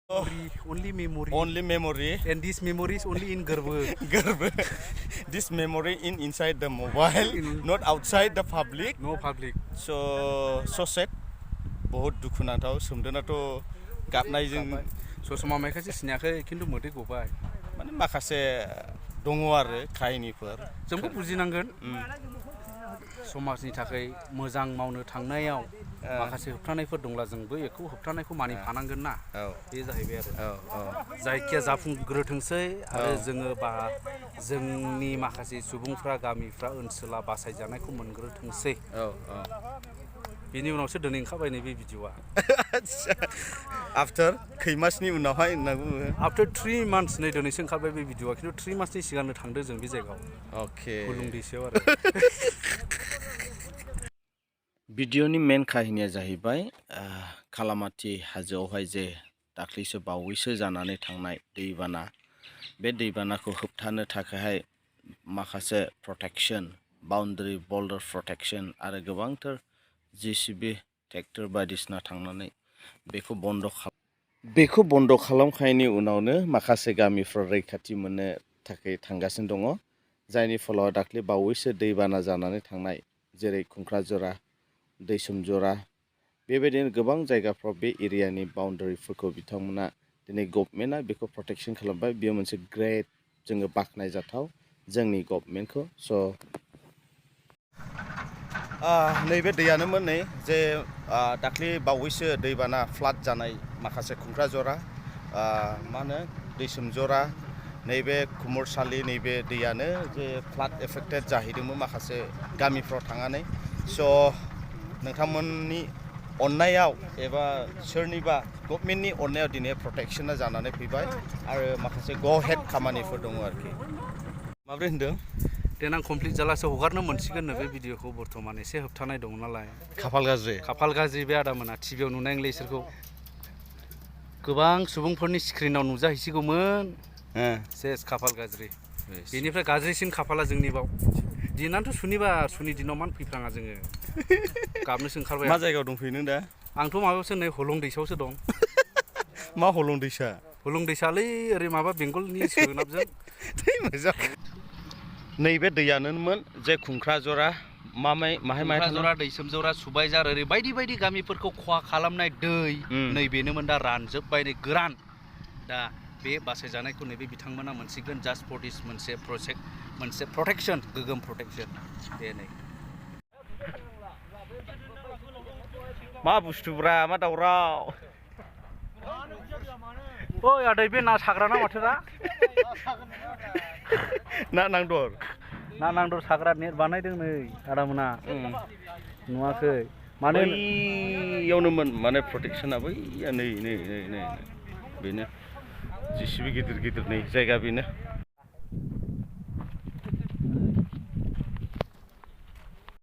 Only memory. Only memory. And this memory is only in Garba. Garba. This memory inside the mobile, not outside the public. No public. So sad. बहुत दुखुनांथाव सोमदोनाथ' गाबनायजों ससमा मायखासे सिनायाखै खिन्थु मोदै गबाय माने माखासे दङ आरो काहिनिफोर जोंबो बुजिनांगोन समाजनि थाखाय मोजां मावनो थांनायाव माखासे होबथानायफोर दंब्ला जोंबो बेखौ होबथानायखौ मानिफानांगोन ना बे जाहैबाय आरो जायखिया जाफुंग्रोथोंसै आरो जोङो बा जोंनि माखासे सुबुंफ्रा गामिफ्रा ओनसोला बासायजानायखौ मोनग्रोथोंसै बेनि उनावसो दिनै ओंखारबाय नैबे भिडिअआ आफ्टर खै मासनि उनावहाय होनना बुङो आफ्टर 3 months नै दिनैसो ओंखारबाय बे भिडिअआ खिन्थु 3 monthsनि सिगांनो थांदों जों बे जायगायाव अके हुलुं दैसायाव आरो भिडिअनि मेन काहिनिया जाहैबाय खालामाथि हाजोआवहाय जे दाख्लैसो बावैसो जानानै थांनाय दैबाना बे दैबानाखौ होबथानो थाखायहाय माखासे प्रटेक्शन बाउन्डारि बर्डार प्रटेक्शन आरो गोबांथार जेसिबि ट्रेक्टर बायदिसिना थांनानै बेखौ बन्द खालामखांनायनि उनावनो माखासे गामिफ्रा रैखाथि मोननो थाखाय थांगासिनो दङ जायनि फलाव दाख्लै बावैसो दैबाना जानानै थांनाय जेरै खुंख्राजरा दैसोमजरा बेबायदिनो गोबां जायगाफ्राव बे एरियानि बाउन्डारिफोरखौ बिथांमोना दिनै गभर्नमेन्टआ बेखौ प्रटेक्शन खालामबाय बेयो मोनसे ग्रेट जोङो बाख्नायजाथाव जोंनि गभर्नमेन्टखौ स' नैबे दैयानोमोन नै जे दाख्लै बावैसो दैबाना फ्लाड जानाय माखासे खुंख्राजरा मा होनो दैसोमजरा नैबे कुमुरसालि नैबे दैयानो जे फ्लाड एफेक्टेड जाहैदोंमोन माखासे गामिफ्राव थांनानै स' नोंथांमोननि अननायाव एबा सोरनिबा गभर्नमेन्टनि अननायाव दिनै प्रटेक्शना जानानै फैबाय आरो माखासे ग' हेड खामानिफोर दङ आरोखि माब्रै होनदों देनां कमप्लिट जालासो हगारनो मोनसिगोन बे भिडिअखौ बर्थमान एसे होबथानाय दं नालाय खाफाल गाज्रि बे आदामोना टिभियाव नुनाय नंला इसोरखौ गोबां सुबुंफोरनि स्क्रिनाव नुजाहैसिगौमोन सेस खाफाल गाज्रि बेनिफ्राय गाज्रिसिन खाफाला जोंनि बाव दिनानथ' सुनिबार सुनि दिनाव मानो फैफ्राङा जोङो गाबनोसो ओंखारबाय मा जायगायाव दंफैयो नों दा आंथ' माबायावसो नै हलं दैसायावसो दं मा हलं दैसालै ओरै माबा बेंगलनि सोनाबजों मोजां नैबे दैयानोमोन जे खुंख्राजरा खुंख्राजरा दैसोमजरा सुबायजार ओरै बायदि बायदि गामिफोरखौ खहा खालामनाय दै नैबेनोमोन दा रानजोबबाय नै गोरान दा बे बासायजानायखौ नैबे बिथांमोना मोनसिगोन जास्ट फर दिस मोनसे प्रजेक्ट मोनसे प्रटेक्शन गोगोम प्रटेक्शन बे नै मा बुस्थुब्रा मा दावराव ओइ आदै बे ना साग्रा ना माथो दा ना नांदर साग्रा नेट बानायदों नै आदामोना नुवाखै माने बैयावनोमोन माने प्रटेक्शना बैया नै बेनो जेसिबि गिदिर नै जायगा बेनो